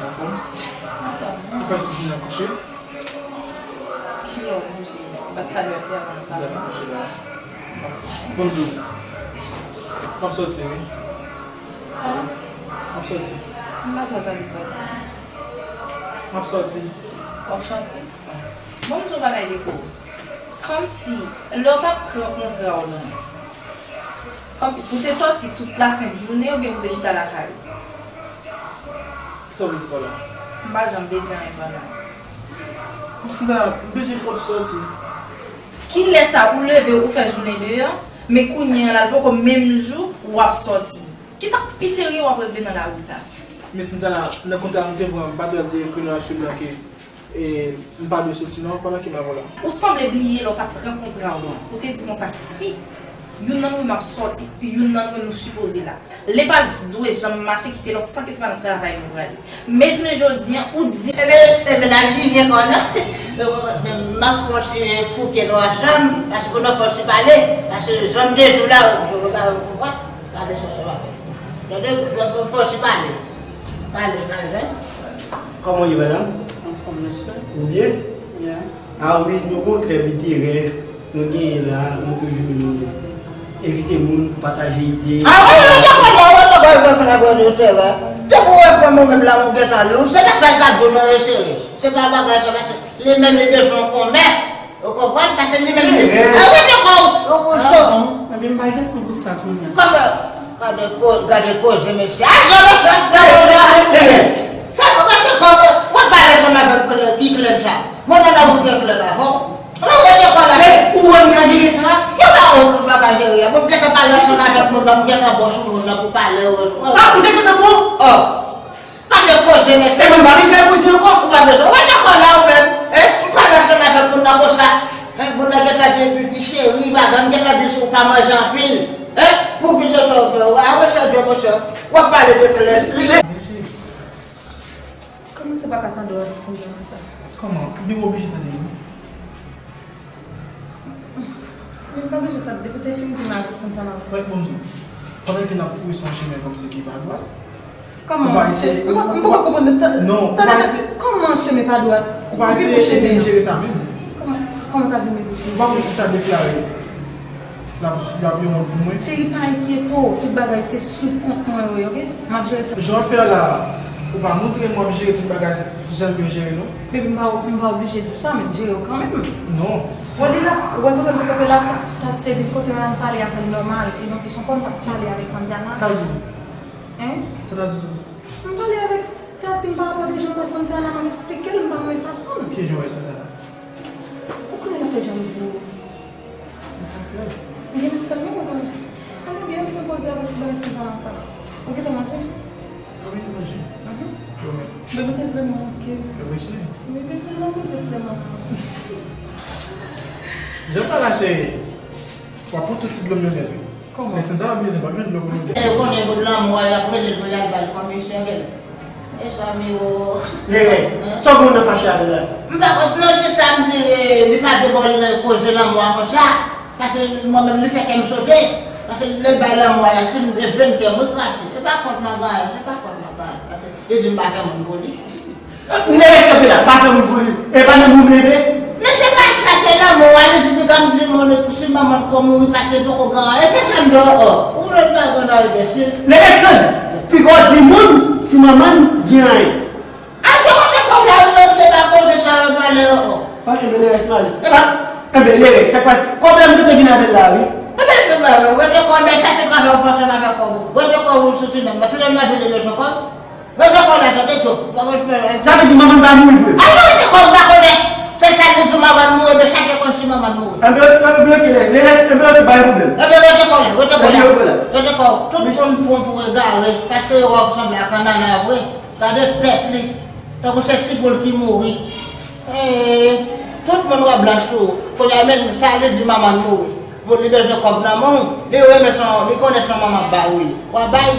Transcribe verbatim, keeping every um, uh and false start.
Anfòm? Ou fè ti jounen kouche? Kilè w kouche? Bat talè a te avan sa. Deja kouche la. Bonjou. M ap sòti, wi. M ap sòti. M pa t ap tande sòti. M ap sòti. W ap sòti? Bon, m di w bagay de kou. Kòmsi, lè w t ap pran kontra w lan, kòmsi, ou te sòti tout lasent jounen oubyen ou te chita lakay ou? Kisa w vle di pa la? M pa janm vle di anyen pa la. M santi m bezwen fè w sòti. Kilè sa ou leve, ou fè jounen deyò, men kounye a la, l poko menm jou, w ap sòti. Kisa k pi serye w ap regle nan lari sa? Men Sinsana, nan kontra nou te pran, m pa t wè l te ekri nwa sou blan ke, e, m pa dwe soti non, pandan ke m avè w la. Ou sanble bliye lè w t ap pran kontra w lan. Ou te di konsa, si youn nan nou menm ap sòti, youn nan nou menm nou sipoze la. Li pa dwe janm mache kite lòt san ke se pa nan travay nou prale. Men jounen jodi an, ou di. Enben, enben, n ap jije kò nou. M ap fè yon ti fouke nou ansanm, paske pou nou fè yon ti pale, paske jan m te di w la, ou pa konprann. Pale sòsò avè m. Tande, fò w si pale. Pale, pale. Kòman w ye, madanm? Anfòm, mesye. Ou byen? Byen. A wi, nou gon klèb literè nou genyen la, nou toujou envite moun pou pataje ide. A wi, wi, dakò, dakò, dakò, dakò, dakò, dakò, dakò. Depi w wè fanm ou menm la, ou gentan lou. Se pa sa l t ap di w non, mesye. Se pa bagay sa, mesye. Li menm, li bezwen yon konmè. Ou konprann? Paske li menm li. A, rete kò w, ou, ou cho. Ebyen, m pa gen tan pou sa kounye a. Kòman? Gade ko-, gade koze, mesye. A, gade sa, gade sa. Sa pou gade kò w, w ap pale ansanm avèk klèb, ki klèb sa? Mwen nan nan bouke klèb avè w. Ou rete kò w la. Men ou wè m ka jere sa? Yo pa wè ou pa ka jere. Bon, m gentan pale ansanm avèk moun nan, m gentan bò sou moun nan pou pale. A, ou te gentan bon? Oh. Pa de koze, mesye. E mwen pa bezwen koze ankò. Ou pa bezwen. Ou pa dakò la ou menm. Hein? Ou pale ansanm avèk moun nan konsa. Hein? Moun nan gentan di epi di cheri, bagay, gentan di si ou pa manje anpil. Hein? Pou ki se sa ou fè? Ou a wè sa, Dye, monchè. W ap pale de klèb. Kòman se pa ka tande w avèk Sandra konsa? Kòman? Ou oblije tande li. Men m pa bezwen tande, depi w te fin di m avèk Santana. Rèk bon di w, pandan ke n ap kouri sou yon chemen kòmsi ki pa dwat, kòman, ou pa eseye, m pa, m poko konprann. Non, ou pa eseye, kòman chemen pa dwat? Ou pa eseye ede m jere sa menm? Kòman, kòman ta vin ede w? Ou pa wè si sa deklare, l ap, l ap yon wont pou mwen? Cheri, pa enkyete w, tout bagay se sou kont mwen yo ye, oke? M ap jere sa. Jan w ap fè a la, ou pa montre m w ap jere tout bagay jan m dwe jere, non. Baby, m pa, m pa oblije di w sa, men m jere w kanmenm. Non. Wè li la, wè kote m te kanpe la, Tati te di kote madanm pale avè l nòmal, e non, se son kò m t ap pale avèk Santiana. Sa l di w? Hein? Sa Tati di w? M pale avèk Tati, m pa rapòte jan m wè Santiana, m ap eksplike l, m pa renmen fason l. Ki jan w wè Santiana? Ou konnen l ap fè jan l vle. Ou pa fè l. Ou genlè fè l menm ou pa. Ann byen, m sipoze avè ti bagay Santiana sa. Ou gentan manje? Wi, manje. Mhm. Ou menm? Bebe te vrèman manke m. Apresye. Bebe te vrèman manke m. Jan pa la cheri. W ap pran tout ti dlo m yo nèt wi. Kòman? Men Santiana bezwen pa jwenn dlo pou nou. E konnen bout lanmou a, y ap rele l pou y al ba l kòmisyon, gade. Mezanmi o. Lerès, sa w gen nan fache avè l la? M pa konn, non, se sa m di, li pa dwe ba w koze lanmou a konsa. Paske mwen menm, li fè kè m sote. Paske lè l bay lanmou a la, si m vin kè m krache. Se pa kont m ap bay, se pa kont m ap bay. Paske li di m pa fè moun pou li. Lerès, kanpe la, pa fè moun pou li. E pa nan moun leve. Men se pa sa, se lanmou a, li di piga m di moun si manman l ko mouri paske l poko gen anyen. Se sa m di w, o. Ou vle pa konn anyen, enbesil. Lerès, tann. Piga w di moun si manman l gen anyen. A, se kote kò w la, ou se pa koze sa yo pale, o, o. Pa enben Lerès, m ale. E pa. Enben Lerès, sa k pase? Kòb la m te vin avè l la, wi. Enben, enben, enben, rete kò w, men chache travay ou fè ansanm avèk kòb ou. Rete kò w, ou soti nan. Mwen, se lè m nan vin bezwen kòb. Rete kò w la, tande, Djo. Ou pa konn fè anyen. Sa vle di manman l pa mouri vre? A non, rete kò w, ou pa konnen. Se sa l di sou manman l mouri, men chache konn si manman l mouri. Enben, enben, oke, Lerès, enben, oke, pa gen pwoblèm. Enben, rete kò w la, rete kò w la. Rete kò w la. Rete kò w. Tout moun pran pou egare, paske yo wè w sanble ak annana vre. Gade tèt li, tankou se ti poul ki mouri. Ee, tout moun wè blanch sou ou. Kounye a menm sa li di manman l mouri. Bon, li bezwen kòb nan men w, li renmen son, li konnen son manman k ba l wi. W ap bay.